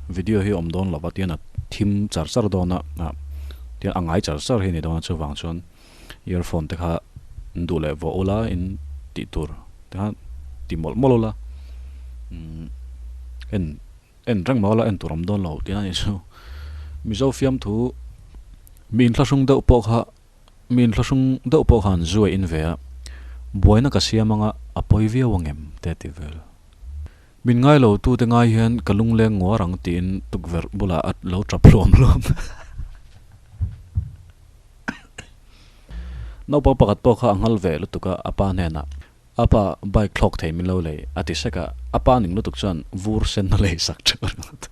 video hi awm dawn lova tian a thim char char dawn a ah tian a ngai char char hi a ni dawn a chuvang chuan earphone te kha an duh leh vawh ula in tih tur te kha ti mawlh mawlh ula umm en en reng mai ula en tur awm dawn lo tih a ni chu Mizo fiamthu mi inthlahrung deuh pawh kha Mi inthlahrung deuh pawh khan zu a in ve a, buaina ka siam anga a pawi viau angem te a ti vel. Min ngai lo tute ngai hian ka lungleng nguar ang tiin tukverh bulah a lo tap hluam hluam. Naupang pakhat pawh kha a nghal ve lutuk a, a pa hnenah, A pa, bike thlawk thei min lo lei, a ti sek a, a pa ning lutuk chuan vur sen a lei sak teuh ringawt.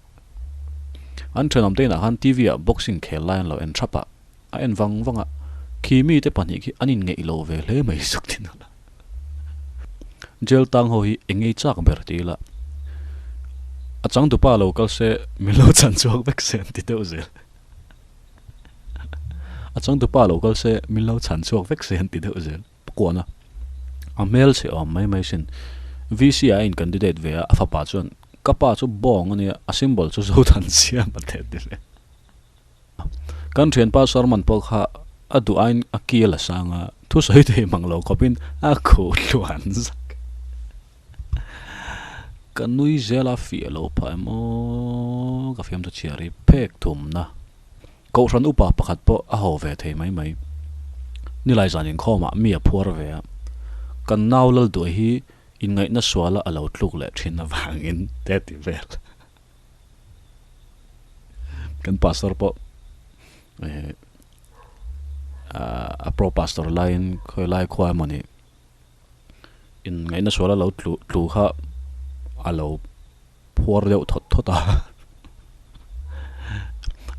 An thenawmte inah khan TV ah boxing khel lai an lo en thap a, a en vang vang a, khi mite pahnih khi an inngeih lo ve hle mai zuk tin a la. Jail tang ho hi eng ngei chak ber ti ila, a changtupa lo kal se min lo chan chhuak vek se an ti deuh zel. A changtupa lo kal se min lo chan chhuak vek se an ti deuh zel. Kuahna a hmel chhe awm mai mai sin. VC ah a in candidate ve a, a fapa chuan ka pa chu bawng a nia, a symbol chu Zothan siam a teh ti hle. Kan thianpa Sarman pawh kha a duh aiin a kial a sang a, thusawi thei mang lo khawpin a khuh tluan zak. Ka nui zel a fiah lo phah em aw, ka fiamthu chhiar hi phek thumna. Kohhran upa pakhat pawh a haw ve thei mai mai. Nilai zan inkhawmah mi a phuar ve a, kan nau lal duai hi inngaihna suala a lo tluk leh thin avangin te ti vel. Kan pastor pawh eh a pro pastor laiin khawi lai khua emawni inngaihna suala lo tlu tlu kha a lo phuar deuh thawt thawt a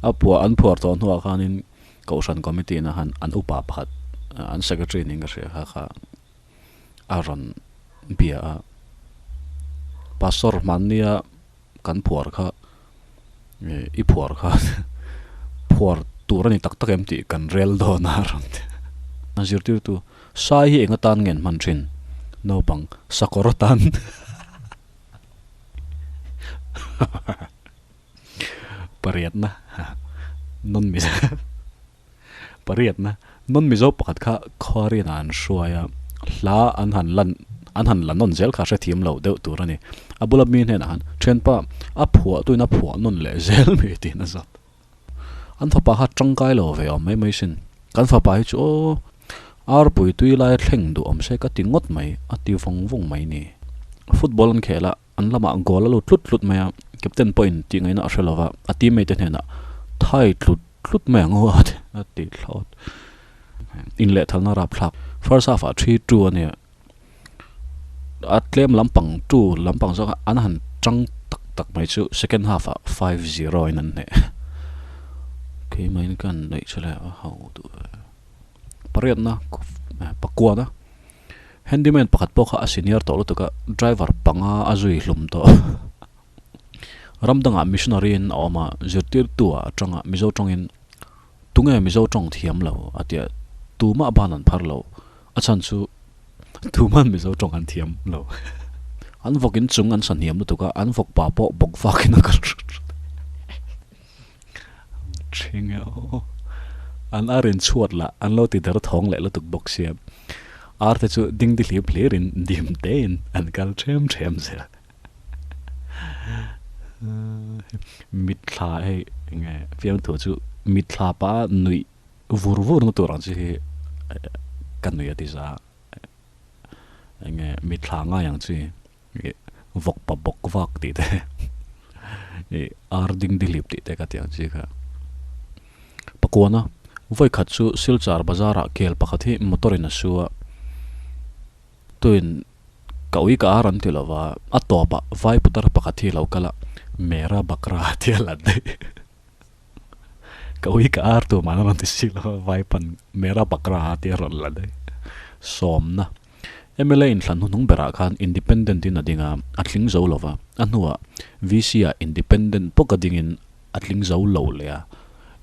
a phuah an phuar tawh hnuah khanin kohhran committee na khan an upa pakhat an secretary niin ka hria kha kha a rawn bia a pastor hmannia kan phuar kha ih i phuar kha phuar tur a ni tak tak em tih kan rel dawn a rawn ti a zirtirtu sai hi eng atan nge an hman thin naupang sakawr atan. Pariatna non Mizo Pariatna non Mizo pakhat kha khuarin ah an hruai a, hla an han lan an han la nawn zel kha hrethiam lo deuh tur a ni. A bula mi hnenah khan thianpa a phuah tuin a phuah nawn leh zel mai tiin a zawt. An fapa kha tangkai lo ve awm mai mai sin. Kan fapa hi chu aw arpui tui lai a thleng duh awm se ka ti ngawt mai a ti vawng vawng mai ni. Football an khel a, an lamah goal a lut tlut tlut mai a, captain pawhin tih ngaihna a hre lo va, a teammate te hnenah thai tlut tlut mai ang aw a ti thlawt. Inlehthalna rapthlak first half ah 3-2 a nia. A tlem lampang two lampang zawk a an han tang tak tak mai chu second half ah 5-0 in an hneh keimah in ka han neih chu le a ho duh ve pariatna pakuana handyman pakhat pawh kha a senior tawh lutuk a driver panga a zui hlum tawh ram dangah missionary in a awm a zirtirtu ah atanga mizo tawngin tunge mizo tawng thiam lo a tia tumah ban an phar lo. A chhan chu tuman Mizo tawng an thiam lo. An vawk in chung an sa hniam lutuk a, an vawk pa pawh bawk vak in a kal hrut hrut. Thing e aw. An ar in chhuat lah an lo ti der thawng leh lutuk bawk sia. Ar te chu ding di hlip hlir in dim te in an kal them them zel. Mitthla hei enge fiamthu chu mitthla pa nuih Vur vur na tur ang chi hi ka nui a ti za enge mitthla ngai ang chi ih vawk pa bawk vak tih te ih ar ding dihlip tih te ka ti ang chi kha. Pakuana vawi khat chu Silchar bazar ah kel pakhat hi motor in a su a tuin ka ui ka ar an ti lova a tawp ah vai putar pakhat hi a lo kal a mera bakra tih a la daih. Ka ui ka ar tur mahna rawn ti si lo a, Vaipan Mera Bakra a tia rawn la daih. Sawmna. Mla inthlan hnuhnung berah khan Independent in a ding a, a tling zo lo va. A hnuah VC ah Independent bawk a dingin a tling zo lo leh a.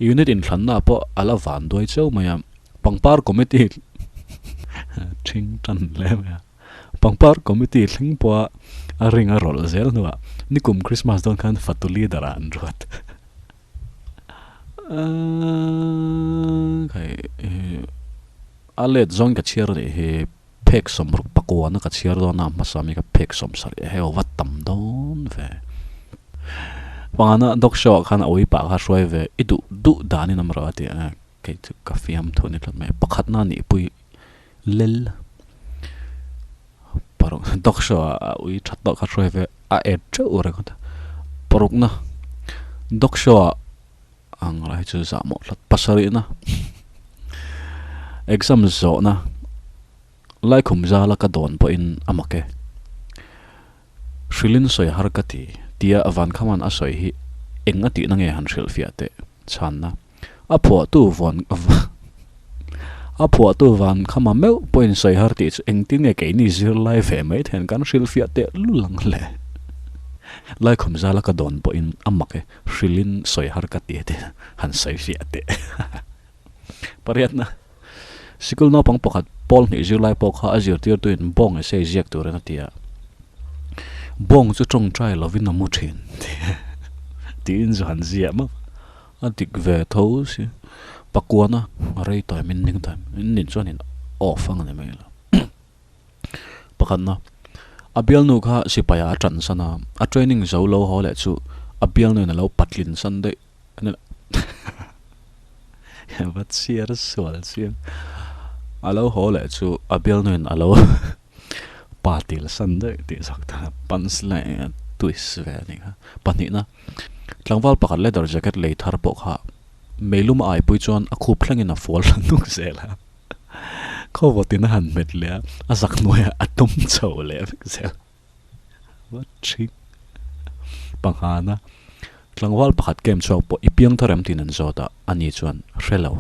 Unit inthlanna pawh a la van duai cheu mai a, Pangpar Committee thing tan hle mai a. Pangpar committee thleng pawha a ring a rawlh zel hnuah nikum Christmas dawn khan fatu leader ah an ruat. A let zawng ka chhiar anih hi phek sawmruk pakuana ka chhiar dawn a hmasa mi ka phek sawmsarih hei aw va tam dawn ve. Pangana dog show ah khan a ui pah kha hruai ve i duh duh danin awm rawh a ti a kei chu ka fiam thu ni tlat mai pakhatna nih pui lel paruk dog show ah a ui that tawh kha hruai ve a et teuh ringawt a parukna dog show ah ang lah hi chu zahmawh tlat pasarihna exam zawhna laikhum zala ka dawn pawhin a mak e hrilhin sawi har ka ti tia Vankhaman a sawi hi eng a tihna nge han hrilhfiah teh chhanna a phuahtu vawn a phuahtu Vankhama meuh pawhin sawi har tih chu engtin nge keini zirlai ve mai theiin kan hrilhfiah teh lul ang le Laikhum zala ka dawn pawhin a mak e. Hrilhin sawi har ka ti te han sawi fiah teh. Pariatna, Sikul naupang pakhat pawl hnih zirlai pawh kha a zirtirtuin bawng essay ziak turin a ti a, Bawng chu tawngtai lovin a mu thin tiin zu han ziah map a dik ve tho si. Pakuana rei tawi min ning tawi min nin chuan in off ang a ni mai lo. Pakhatna, a bialnu kha sipai ah a tan san a, a training zo lo haw leh chu a bialnu in a lo patlin san daih a ni va chhiar sual chiang a lo haw leh chu a bialnu in a lo patil san daih tih zawk ta punch line twist ve a nih kha. Pahnihna, tlangval pakhat leather jacket lei thar pawh kha meilum a aipui chuan a khup thlengin a fual hran nuk zel a. Khawvawtin a han hmet leh a, a zak hnuaiah a tum chho leh vek zel. Va thing. Panghana, tlangval pakhat game chhuak pawh i piang thar em tiin an zawt a, ani chuan hre lo,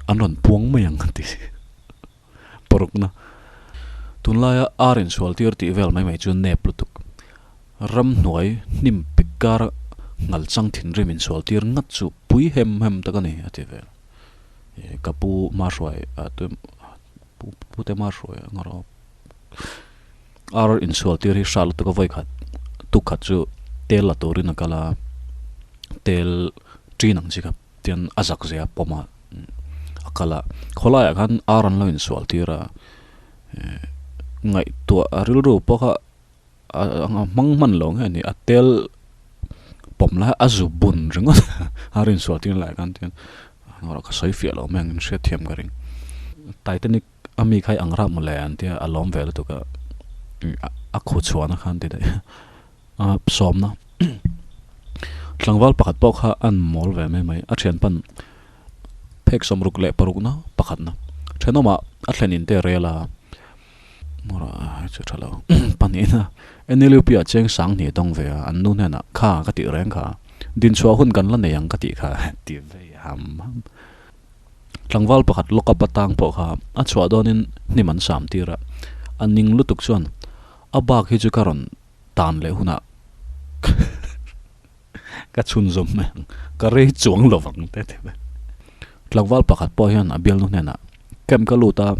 an rawn puang mai ang a ti. Parukna, tunlaia ar insual tir tih vel mai mai chu nep lutuk. Ramhnuai hnim pik kar ngal chang thinrim insual tir ngat chu pui hem hem tak a ni a ti vel. Ka pu Mahruai pu pu te Mahruai ang erawh ar insual tir hi hra lutuk a vawi khat tuk khat chu tel la turin a kal a tel ṭin ang chi kha tian a zak zia a pawm a a kal a khawlaiah khan ar an lo insual tir a ngaihtuah a rilru pawh kha. A hmang hman lo nge ni a tel pawm lai a zu bun ringawt a rinsual tir lai khan tian ka sawi fiah lo mai ang in hriat thiam ka ring Titanic a mi kha i ang rap mawle an tia a lawm ve lutuk a a khu chhuahna khan ti daih a sawmna tlangval pakhat pawh kha an mawl ve mai mai a thian pan phek sawmruk leh parukna pakhatna thenawmah a thlen in te rel a. Chu tha lo pahnihna NLUP ah cheng sang hnih dawng ve a an nu hnenah kha ka tih reng kha dinchhuah hun kan la nei ang ka tih kha ti vei ham ham. Tlangval pakhat lock up atang pawh kha a chhuah dawnin hnim an sam tir a, a ning lutuk chuan a bak hi chu ka rawn tan leh hunah ka chhunzawm mai ang ka rei chuang lo vang te ti vel. Tlangval pakhat pawh hian a bialnu hnenah camp ka lut a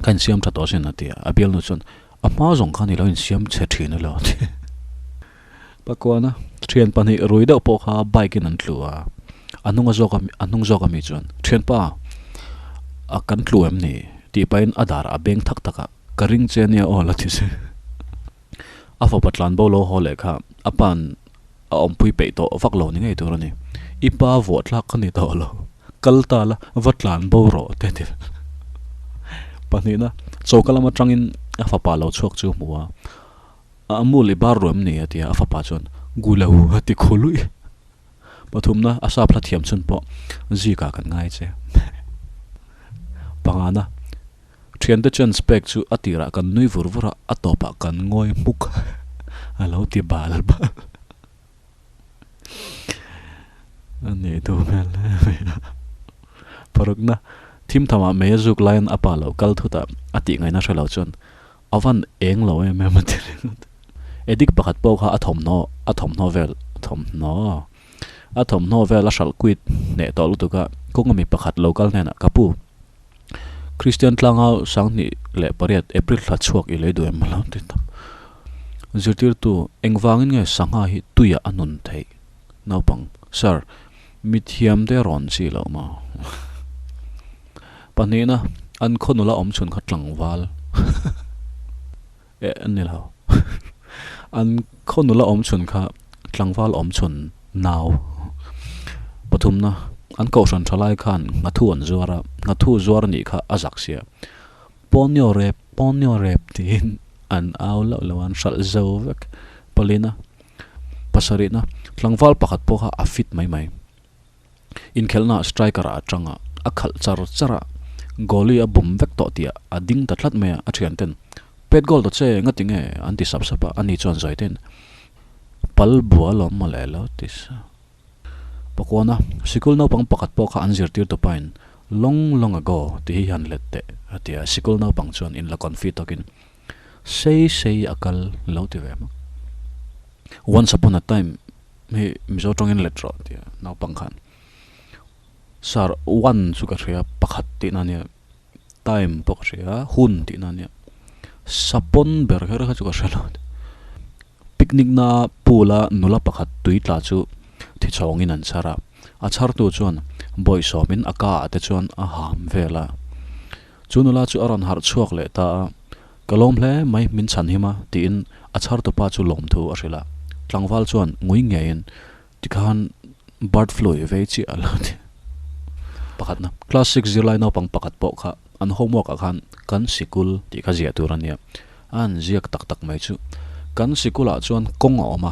ka insiam tha tawh asin a ti a, a bialnu chuan a hma zawng khan i lo insiam chhe thin elo a ti. Pakuana thian pahnih rui deuh pawh kha bike in an tlu a, a hnung a zawk a hnung zawk ami chuan thianpa a kan tlu em ni tih pahin a dar a beng thak thak a, ka ring che ania aw la ti se. A fapa tlan bo lo haw leh kha a pa'n a awmpui peih tawh vak lo ni ngei tur a ni. I pa vuah tlak ka ni tawh lo, kal ta la, va tlan bo rawh te ti. Pahnihna, choka lam atangin a fapa lo chhuak chu hmu a, A mul i bar ruam ni a ti a, a fapa chuan Gulo a ti khuluih. Pathumna, a sap hla thiam chhun pawh zikah kan ngai che. Pangana. Thiante chuan spec chu a tirah kan nui vur vur a, a tawpah kan ngawi hmuk a lo ti bal bal a nih duh hmel hle mai a. Parukna, thim thamah mei a zuk laiin a pa lo kal thut a, a tih ngaihna hre lo chuan a van eng lo em em a ti ringawt. Edik pakhat pawh kha a thawmhnaw a thawmhnaw vel thawmhnaw a thawmhnaw vel a hralh kuit hneh tawh lutuk a, kawng ami pakhat lo kal hnenah ka pu. Kristian tlangau 2008 April thla chhuak i lei duh em lo ti ta. Zirtirtu, Engvangin nge sangha hi tuiah a nun theih? Naupang, Sir, mithiam te rawn chi loh maw? Pahnihna, An khaw nula awm chhun kha tlangval eh an ni lo. An khaw nula awm chhun kha tlangval awm chhun nau. Pathumna, An kohhran tha lai khan nghathu an zuar a, nghathu zuar nih kha a zak sia. Pawnio rep, pawnio rep tiin an au loh loh a, an hralh zo vek. Palina, Pasarihna, Tlangval pakhat pawh kha a fit mai mai. Inkhelhnaah striker ah a tang a, a khalh char char a, goalie a bum vek tawh tih a ding ta tlat mai a, a thianten, Pet goal ta che, ngati nge? an ti sap sap a, ani chuan zawi tein, Pal bua lawm mawle lo ti sa. Pakuana, sikul naupang pakhat pawh kha an zirtir tupain, Long long ago ti hi han let teh, a ti a, sikul naupang chuan inla confi tawkin, Sei sei a kal lo ti ve hmak. Once upon a time hi Mizo tawngin let rawh tia naupang khan Sir one chu ka hria pakhat tihna ania time pawh ka hria hun tihna ania sapawn ber kher kha chu ka hre lo picnic na pool a nula pakhat tui tla chu thi chhawngin an chhar a a chhartu chuan bawihsawmin a ka ah te chuan a ham vel a chu nula chu a rawn harh chhuak leh ta a. Ka lawm hle mai, min chhan him a, tiin a chhartupa chu lawmthu a hrilh a. Tlangval chuan ngui ngeiin, Tikhan bird flu i vei chiah a lo ti. Pakhatna, Class six zirlai naupang pakhat pawh kha an homework ah khan kan sikul tih kha ziah tur a nia. A han ziak tak tak mai chu. Kan sikulah chuan kawng a awm a,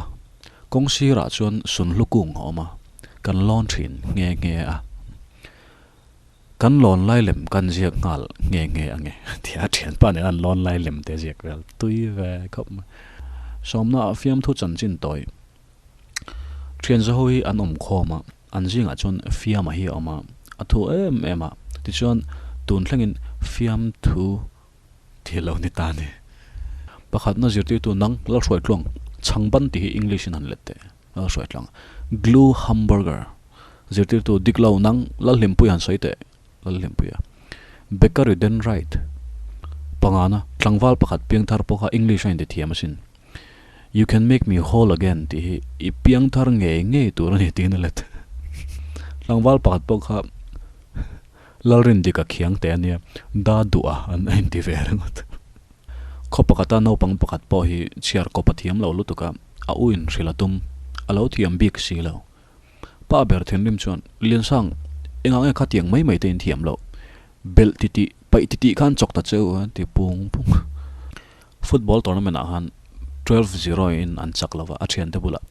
kawng sirah chuan sunhlu kung a awm a, kan lawn thin nghe nghe a. Kan lawn lai lem kan ziak nghal nghe nghe a nge ti a thianpa nen an lawn lai lem te ziak vel tui ve khawp mai. Sawmna ah fiamthu chanchin tawi thian zaho hi an awm khawm a, an zingah chuan fiama hi a awm a, a thu em em a, tichuan tun thlengin fiamthu thil lo ni ta a ni. Pakhatna zirtirtu nang Lalhruaitluang chhangban tih hi English in han let teh. Lalhruaitlang, Glue Hamburger, zirtirtu dik lo nang Lalhlimpui han sawi teh, Lalhlimpuia, Bakery Den Right, pangana, tlangval pakhat piangthar pawh kha English a intithiam asin. You can make me whole again tih hi i piangthar ngei ngei tur a ni tiin a let. Tlangval pakhat pawh kha Lalrindika khiang teh a nia, Da duh a an inti ve ringawt. Khaw pakhata naupang pakhat pawh hi chhiar kawp a thiam lo lutuk a, a u in hrilh a tum. A lo thiam bik si lo. Pa ber thinrim chuan, Liansang, engah nge khatiang mai mai te in thiam loh? Belh titih, paih titih khan chawk ta che u a ti pung pung. Football tournament ah khan 12 zero in an chak lo va, a thiante bulah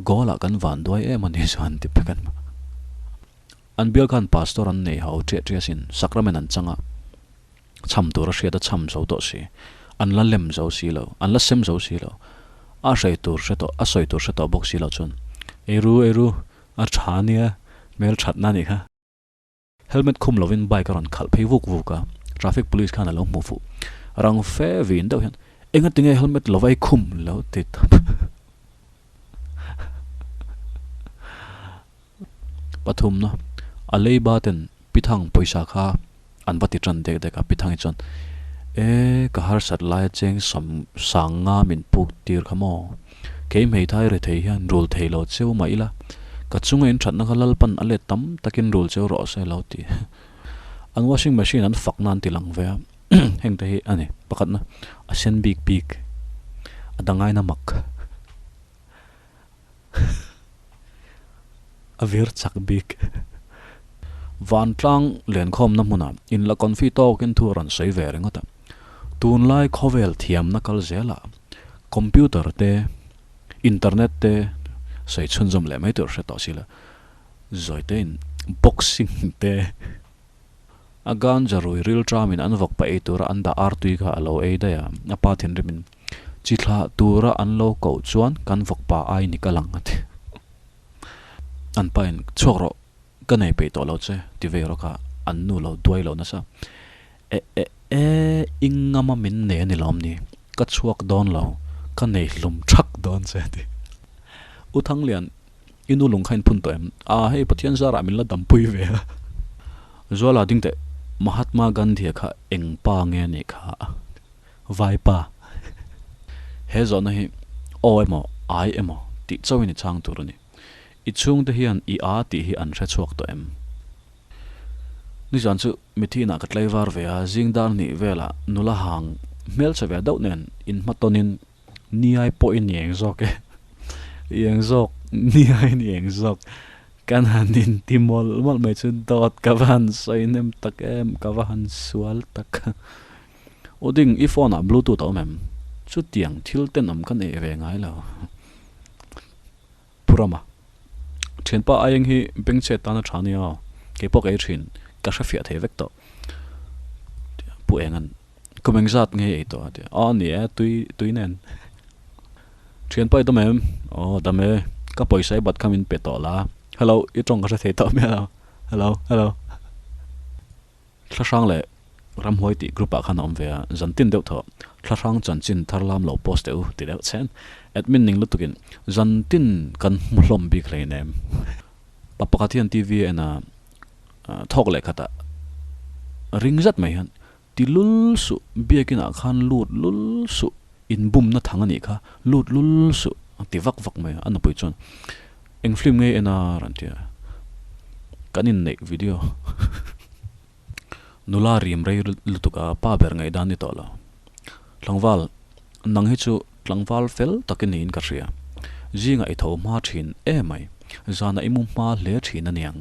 goal ah kan van duai em a ni chuan ti pek an. An bial khan pastor an nei ho ṭiah ṭiah sin, sacrament an chang a. Chham tur a hriat a chham zo tawh si. An la lem zo si lo, an la sem zo si lo. A hrei tur hre tawh, a sawi tur hre tawh bawk si lo chuan, Eiru, eiru, a tha nia, hmel thatna a nih kha. Helmet khum lovin bike a rawn khalh phei vuk vuk a, traffic police khan a lo hmu fuh. Rang fe vin deuh hian, Enga tinge helmet lova i khum lo ti tawp. Pathumna, a leiba ten Pithang pawisa kha an va ti tan dek dek a, Pithangi chuan, E, ka harsat laia cheng sam sang nga min puk tir kha maw? Kei hmeithai rethei hian rul thei lo cheu mah ila, ka chunga in thatna kha Lalpan a let tam takin rul cheu rawh se lo ti. An washing machine an fak nan ti lang ve a, heng te hi a ni. Pakhatna, a sen bik bik, a dangaina mak. A vir chak bik. Vantlang lenkhawmna hmunah inla confi tawkin thu a rawn sawi ve ringawt a. Tunlai khawvel thiamna kal zelah computer te, internet te sawi chhunzawm leh mai tur hre tawh si la. Zawi tein boxing te, a ganja rui ril tramin an vawk pa ei tura an dah artui kha a lo ei daih a, a pa thinrimin Chi thlah tura an lo koh chuan kan vawk pa ai ni ka lang a ti. An pa in, Chhuak rawh, ka nei peih tawh lo che, ti ve rawk a, an nu lo duai lo nasa. E e e, i ngama min nei a ni lawm ni, ka chhuak dawn lo, ka nei hlum thak dawn che a ti. U Thanglian, i nu lung kha in phun tawh em? A, hei Pathian zarah min la dampui ve a. Zuala ding teh. Mahatma Gandhi-a kha eng pa nge a nih kha? Vai pa. He zawhna hi aw emaw ai emaw tih chauhin i chhang tur a ni. I chhungte hian i a tih hi an hre chhuak tawh em? Nizan chu mithi inah ka tlaivar ve a, zing dar hnih velah nula hang hmelchhe ve deuh nen inhmatawnin Niai pawh i ni eng zawk e, i eng zawk, niai ni eng zawk, kan han inti mawlh mawlh mai chu dawt ka va han sawi hnem tak em, ka va han sual tak. U Ding, i phone ah bluetooth a awm em? Chutiang thil tenawm ka neih ve ngai lo. Pu Rama, Thianpa aieng hi bengchhet tana tha nia aw, keipawh ka ei thin, ka hrefiah thei vek tawh. Pu Engan, Kum engzat nge ei tawh a ti a, Aw ni e, tui tui nen. Thianpa i dam em? Aw dam e, ka pawisa i bat kha min pe tawh la. Hello, i tawng ka hre thei tawh miah lo. Hello, hello. Thlahrang leh Ramhuai tih group ah khan a awm ve a, zan tin deuh thaw Thlahrang chanchin thar lam lo post teh u ti deuh chhen. Admin ning lutukin zan tin kan hmu hlawm bik hleinem. Pa pakhat hian TV a en a, thawk leh khatah ring zat mai hian ti lul suh, biakin ah khan lut lul suh, inbumna thang a nih kha, lut lul suh a ti vak vak mai a, a nupui chuan eng film nge en a rawn ti a, kan inneih video nula rim rei lutuk a pa ber ngaihdan ni tawh lo, tlangval nang hi chu tlangval fel tak i niin ka hria, zingah i tho hma thin emai, zanah i mu hma hle thin a niang.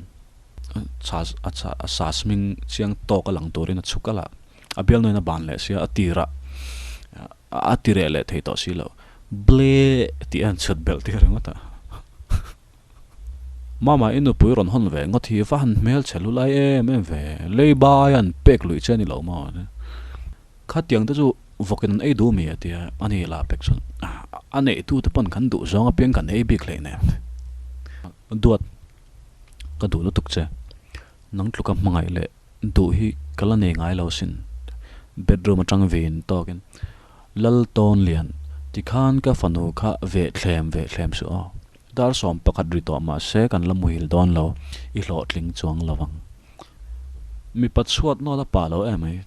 A sas hming chiang tawk a lang turin a chhuk a lah. A bialnuin a ban leh sia, a tirah a ti reh leh thei tawh si lo. Ble tih a han chhut belh tir ringawt a. Mama, i nupui rawn hawn ve ngawt hi va han hmelchhe lulai em em ve, leibai an pek luih che a ni lo maw? Khatiang te chu vawkin an ei duh mi a tia, a ni lah pek chuan a neihtute pawn kan duh zawng apiang kan ei bik hleinem. Duat. Ka duh lutuk che. Nang tluka hmangaih leh duh hi ka la nei ngai lo sin. Bedroom atang vin tawkin, Lal tawn lian, tikhan ka fanu kha veh thlem veh thlem suh aw. Dar 11 ri tawh mah se kan la muhil dawn lo, i hlawhtling chuang lo ang. Mipa chhuat nawt a pah lo em mai,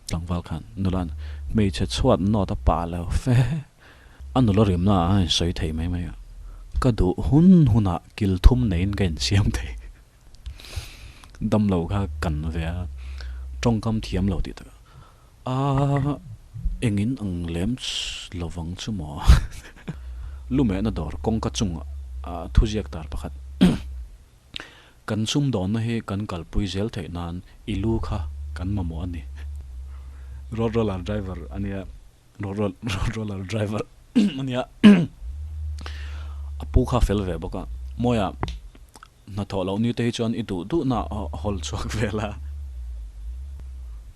tlangval khan nula'n hmeichhe chhuat nawt a pah lo fe. A nula rimna ah a insawi thei mai mai a, ka duh hun hunah kil thum neiin ka insiam thei. Damlo kha kan ve a, tawngkam thiam lo tih takah a engin ang lem lovang chu maw? Lumehna dawr kawngka chungah thuziak tar pakhat kan sumdawnna hi kan kalpui zel theih nan i lu kha kan mamawh a ni. Road roller driver a nia. Road roller driver a nia a pu kha fel ve bawk a mawiah hnathawh loh ni te hi chuan i duh duh na hawl chhuak vel a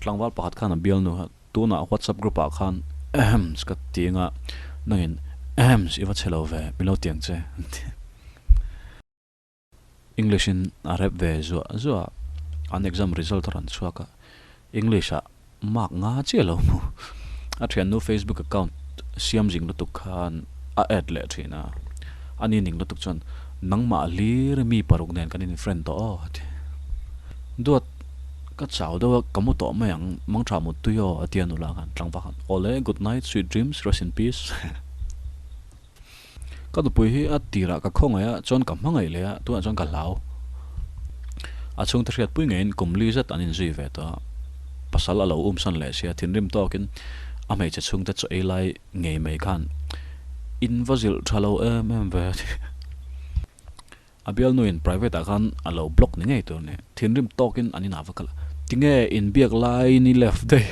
tlangval pakhat khan a bialnu kha tunah whatsapp group ah khan ehems ka ti anga nangin ehems i va chhe lo ve min lo ti ang che an ti. English in a rep ve zuah zuah a, an exam result a rawn chhuak a, English ah mark nga chiah lo hmu. A thiannu Facebook account siam zing lutuk khan a add leh thin a, a ni ning lutuk chuan nangmah hlir mi paruk nen kan in friend tawh aw a ti. Duat ka chau deuh a, ka mu tawh mai ang, mangtha muttui aw a ti a nula khan tlangval khan awle good night sweet dreams rest in peace. Ka nupui hi a tirah ka khawngaih a, chuan ka hmangaih leh a, tunah chuan ka hlau. A chhungte hriatpui ngeiin kum li zet an inzui ve tawh a, pasal a lo umsan leh sia, thinrim tawkin a hmeichhe chhungte chaw ei lai ngei mai khan in va zilh tha lo em em ve a ti. A bialnuin private ah khan a lo block ni ngei tur a ni. Thinrim tawkin an inah va kal a, tinge inbiak lai ni left daih.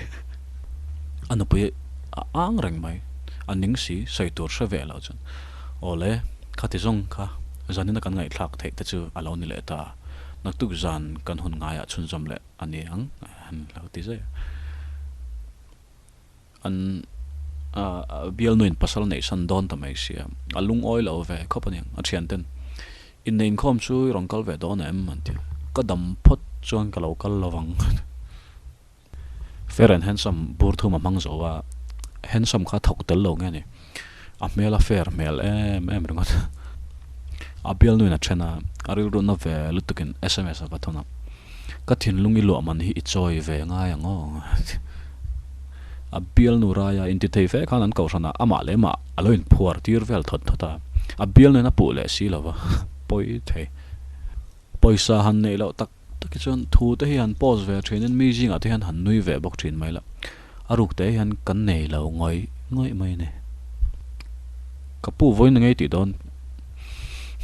A nupui a ang reng mai, a ning si, sawi tur hre ve lo chuan, Awle, khati zawng kha zanina kan ngaihthlak theih te chu a lo ni leh ta, naktuk zan kan hun ngaiah chhunzawm leh a ni ang, an lo ti zai a. An bialnuin pasal neih san dawn ta mai sia, a lungawi lo ve khawp a niang, a thianten innei inkhawm chu i rawn kal ve dawn em an ti a, ka dam phawt chuan ka lo kal lo vang. Fair and Handsome bur thum a hmang zo a, Handsome kha thawk tel lo nge ni, a hmel a fair hmel em em ringawt. A bialnuin a then a, a rilru na ve lutukin sms a va thawn a. Ka thinlung i luah man hi i chawi ve ngai ang aw. A bialnu raia intithei fe khan an kohhranah amah leh mah a lo inphuar tir vel thawt thawt a, a bialnuin a puh leh si lo va, pawi thei. Pawisa han neih loh tak tak hi chuan thu te hi han post ve thinin mi zingah te hian han nui ve bawk thin mai la, a ruk te hian kan nei lo ngawih ngawih mai a ni. Ka pu vawiin ngei tih dawn.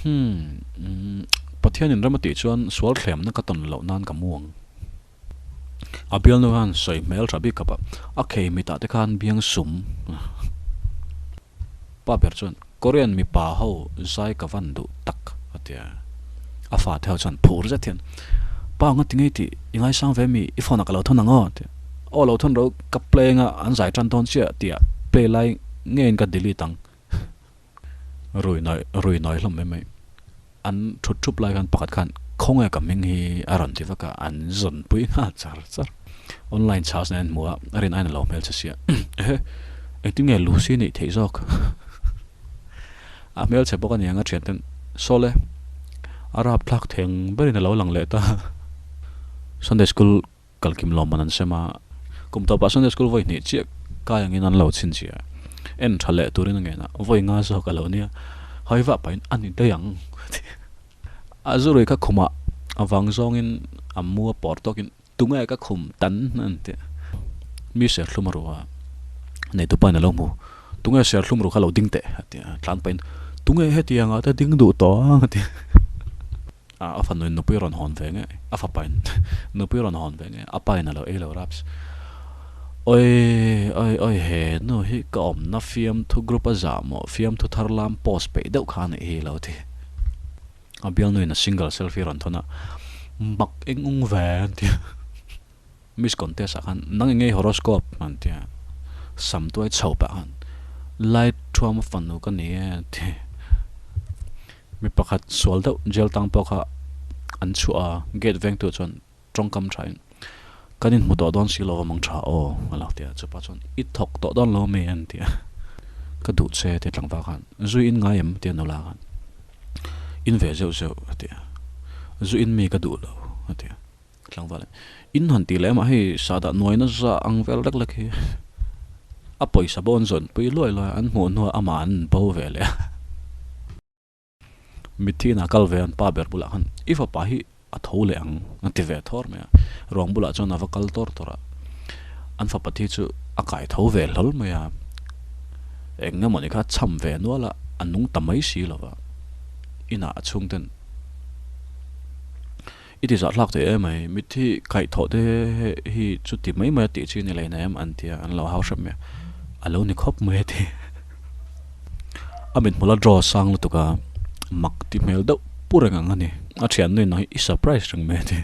Hmm, Pathianin ram a tih chuan sual thlemna ka tawn loh nan ka mu ang. A bialnu khan sawi hmel tha bik khawp a, a khei mitah te khan biang sum. Pa ber chuan, Korean mipa ho zai ka van duh tak, a ti a. A fate ho chuan phur zet hian, Pa nga ti ngei tih i ngaisang ve mi, i phone ah ka lo thawn ang aw, a ti a. Aw lo thawn ro, ka play anga an zai tan dawn chiah tih ah play lai ngeiin ka delete ang. Rui nawi rui nawi hlawm mai mai. An thut thup lai khan pakhat khan khawnge ka hming hi a rawn ti vak a, an zawn pui nghal char char. Online chhas nen an hmu a, a rin aiin a lo hmel che sia. Ehe, engtin nge Lucy nih theih zawk? A hmel che bawk a niang a thian ten, Sawle, a rapthlak theng berin a lo lang leh ta. Sunday school Kalkim lawmman an sem a, kum tawpah Sunday School vawi hnih chiah kai angin an lo chhinchhiah a, en tha leh turin a ngen a, vawi nga zawk a lo nia, hawi vah pahin a ni daih ang a ti. A zurui kha khumah a vang zawngin a mu a pawr tawkin tunge ka khum tan an ti a, mi serthlum a ru a, neitupain a lo hmu, tunge serthlum ru kha lo ding teh a ti a, tlan pahin tunge hetiangah te ding duh tawh ang a ti a. A fanuin nupui rawn hawn ve nge, a fapain nupui rawn hawn ve nge, a pain a lo ei lo raps. Oi oi oi he nu hi ka awmna fiamthu group a zah maw, fiamthu thar lam post peih deuh kha a nih hi lo ti. A bialnuin a single selfie rawn thawn a, mak eng ung ve an ti a. Miss contest ah khan nang eng nge horoscope an ti a, sam tuai chho pah khan light thuam a fanu ka ni e an ti. Mi pakhat sual deuh jail tang pawh kha an chhuah a, gate vengtu chuan tawngkam thain kan inhmu tawh dawn si lo a mang tha aw a lo ti a, chupa chuan i thawk tawh dawn lo mi an ti a, ka duh che ti tlangval khan zui in ngai em ti a nula khan in ve zeuh zeuh a ti a, zu in mi ka duh lo a ti a. Tlangval in han tih leh mah hei sahdah nuaina za ang vel lek lek hi a pawisa pawh an zawn pui luai luai a, an hmuh hnuah amah an bo ve leh a. Mitthi inah kal ve an pa ber bulah khan i fapa hi a tho leh ang a ti ve thawr mai a, ruang bulah chuan a va kal tawr tawr a, an fapa thi chu a kai tho ve hlawl mai a, eng emawni kha cham ve nual a, a nung ta mai si lo va, inah a chhungten. I ti zahthlak thei em mai, mitthi kaihthawh te hi chuti mai mai a tih chi a ni leh em an ti a, an lo hau hrep mai a, a lo ni khawp mai a ti. A mithmul a draw sang lutuk a, mak ti hmel deuh pu reng ang a ni, a thiannu in hi i surprise reng mai a ti.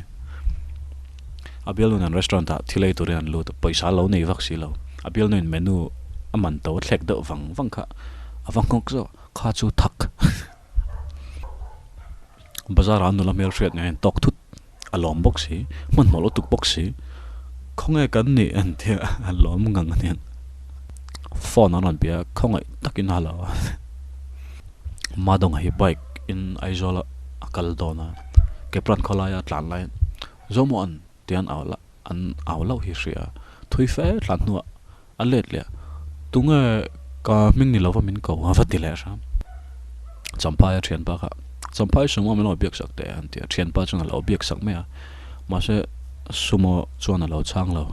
A bialnu nen restaurant ah thil ei turin an lut a, pawisa a lo nei vak si lo, a bialnu in menu a man to a thlek deuh vang vang kha a va nghawk zawk, kha chu thak. Bazar ah nula hmel hriat nen tawk thut a lawm bawk si, hmanhmawh lutuk bawk si, khawnge kan nih an ti a, a lawm ngang a nia. Phone an rawn bia a, khawngaih takin a lo a. Madonga hi bike in Aizawl a kal dawn a, Kepran khawlaia a tlan laiin Zomuan tih an au la an au loh hi hria a, thui fe tlan hnuah A let leh a, Tunge ka hming ni lova min ko a va ti leh hram. Champhaia thianpa kha, Champhai sumo min lo biak sak teh an ti a, thianpa chuan a lo biak sak mai a, mahse sumo chuan a lo chhang lo.